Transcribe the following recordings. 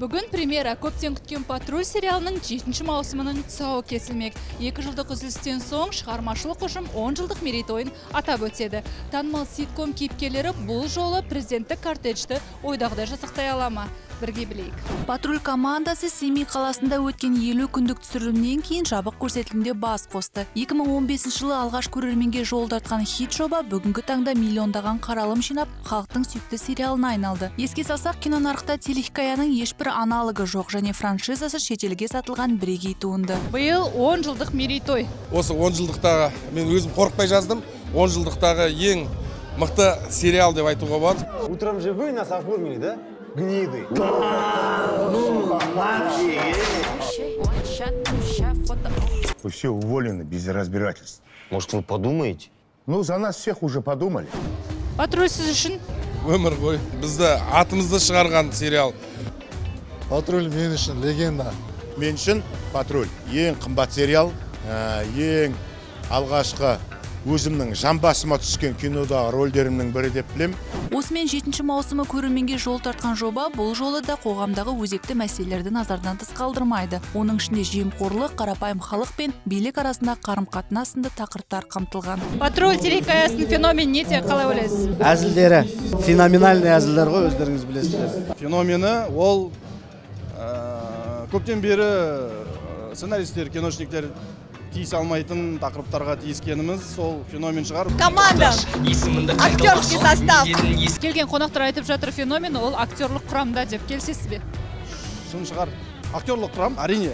Бүгін премьера көптен күткен «Патруль» сериалының 7 маусымының тұсауы кесілмек. 2 жылдық үзілістен соң шығармашылық ұжым 10 жылдық мерейтойын атап өтеді. Танымал ситком кейіпкерлері бұл жолы президенттік кортежді ойдағыдай жасақтай ала ма? Бірге білейік. «Патруль» командасы Семей қаласында өткен 50 күндік түсірілімнен кейін жабық көрсетілімде бас қосты. 2015 жылы алғаш көрерменге жол тартқан хит жоба бүгінгі таңда миллиондаған қаралым жинап, халықтың сүйікті сериалына айналды. Еске салсақ, кинонарықта телехикаяның ешбір аналогы жоқ және франшизасы шетелге сатылған бірегей туынды. Биыл 10 жылдық мерейтой. Осы 10 жылдықтағы мен өзім қорықпай жаздым. 10 жылдықтағы ең мықты сериал деп айтуға болады. Утром же вы нас оформили, да? Гниды. Вы все уволены без разбирательств. Может, вы подумаете? Ну, за нас всех уже подумали. «Патруль» сіз үшін? Өмір ғой. Бізді атымызды шығарған сериал. «Патруль» мен үшін легенда. Мен үшін «Патруль» ең қымбат сериал, ең алғашқы өзімнің жамбасыма түскен кинодағы рөлдерімнің бірі деп білем. Осымен 7 маусымы көрерменге жол тартқан жоба бұл жолы да қоғамдағы өзекті мәселелерді назардан тыс қалдырмайды. Оның ішінде жемқорлық, қарапайым халық пен билік арасында қарым-қатынас сынды тақырыптар қамтылған. «Патруль» телехикаясының феномені неде, қалай ойлайсыз? Әзілдері феноменальный әзілдер ғой, өздеріңіз білесіздер. Феномені ол көптен бері сценаристер, киношниктер тиісе алмайтын тақырыптарға тиіскеніміз сол феномен шығар. Команда, актерский состав. Келген қонақтар айтып жатыр, феномен ол актерлық құрамда деп, келісесіз бе? Шын шығар. Актерлық құрам, әрине.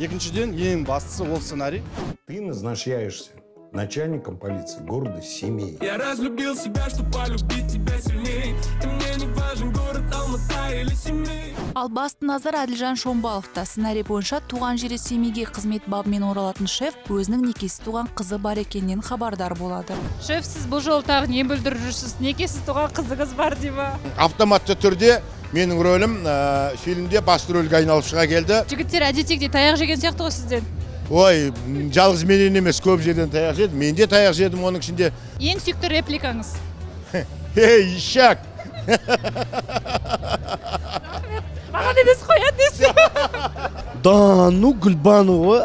Екіншіден, ең бастысы ол сценарий. Ты назначаешься начальником полиции города Семей. Я разлюбил себя, чтобы полюбить тебя сильней. Ты мне не важен город Алмата или Семей. Ал басты назар Әділжан Шомбаловта. Сценарий бойынша туған жері Семейге қызмет бабымен оралатын шеф өзінің некесіз туған қызы бар екенінен хабардар болады. Шеф, сіз бұл жолы тағы не бүлдіріп жүрсіз? Некесіз туған қызыңыз бар дей ма? Автоматты түрде менің рөлім фильмде басты рөлге айналып шыға келді. Жігіттер әдеттегідей таяқ жеген сияқты ғой сізден. Ой, жалғыз менен емес, көп жерден таяқ жедім. Мен де таяқ жедім оның ішінде. Ең сүйікті репликаңыз? Ей, ишак! Маған емес қояды десің. Да, ну, Гүлбану ғой.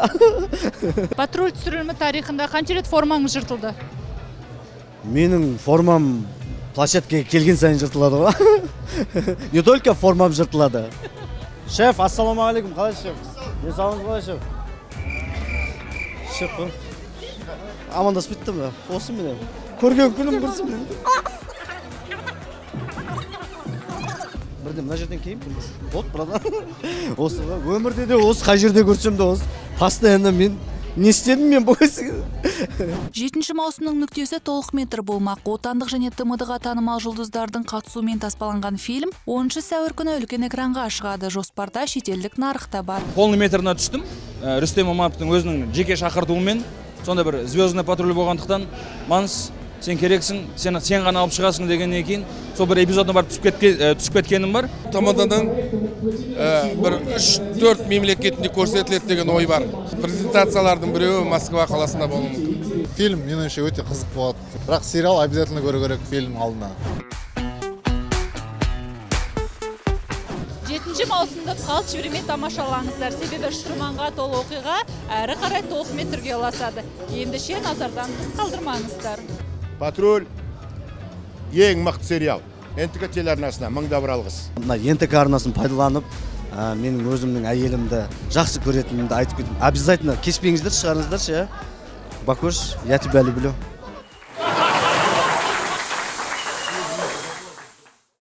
«Патруль» түсірілімі тарихында қанша рет формаңыз жыртылды? Менің формам площадкаға келген сайын жыртылады ғой. Не только формам жыртылады. Шеф, ассалаумағалейкум, қалайсыз, шеф? Денсаулығыңыз қалай, шеф? Шеф қой. Амандасып кеттім да. Осы міне. Көрген күнім құрсын. Бірден мына жерден кейін болды, братан. Осы өмірде де осы, қай жерде көрсем де осы. Постоянно мен не істедім мен бұл кісіге? 7 маусымның нүктесі толық метр болмақ. Отандық және ТМД-ға танымал жұлдыздардың қатысуымен таспаланған фильм 10 сәуір күні үлкен экранға шығады. Жоспарда шетелдік нарық та бар. Полный метрына түстім. Рүстем Омаровтың өзінің жеке шақыртуымен, сонда бір «Звездный патруль» болғандықтан, Манс, сен керексің, сен ғана алып шығасың дегеннен кейін сол бір эпизодына барып түсіп кеткенім бар. ТМД-ның бір 3-4 мемлекетінде көрсетіледі деген ой бар. Презентациялардың біреуі Москва қаласында болуы мүмкін. Фильм менің ойымша өте қызық болады. Бірақ сериал обязательно көру керек фильм алдына. 7 маусымды қалт жібермей тамашалаңыздар. Себебі шытырманға толы оқиға әрі қарай толық метрге ұласады. Ендеше назардан тыс қалдырмаңыздар. «Патруль» ең мықты сериал. НТК телеарнасына мың да бір алғыс. Мына НТК арнасын пайдаланып, менің өзімнің әйелімді жақсы көретінімді айтып кеттім. Обязательно кеспеңіздер, шығарыңыздаршы, ә? Бакош, я тебя люблю.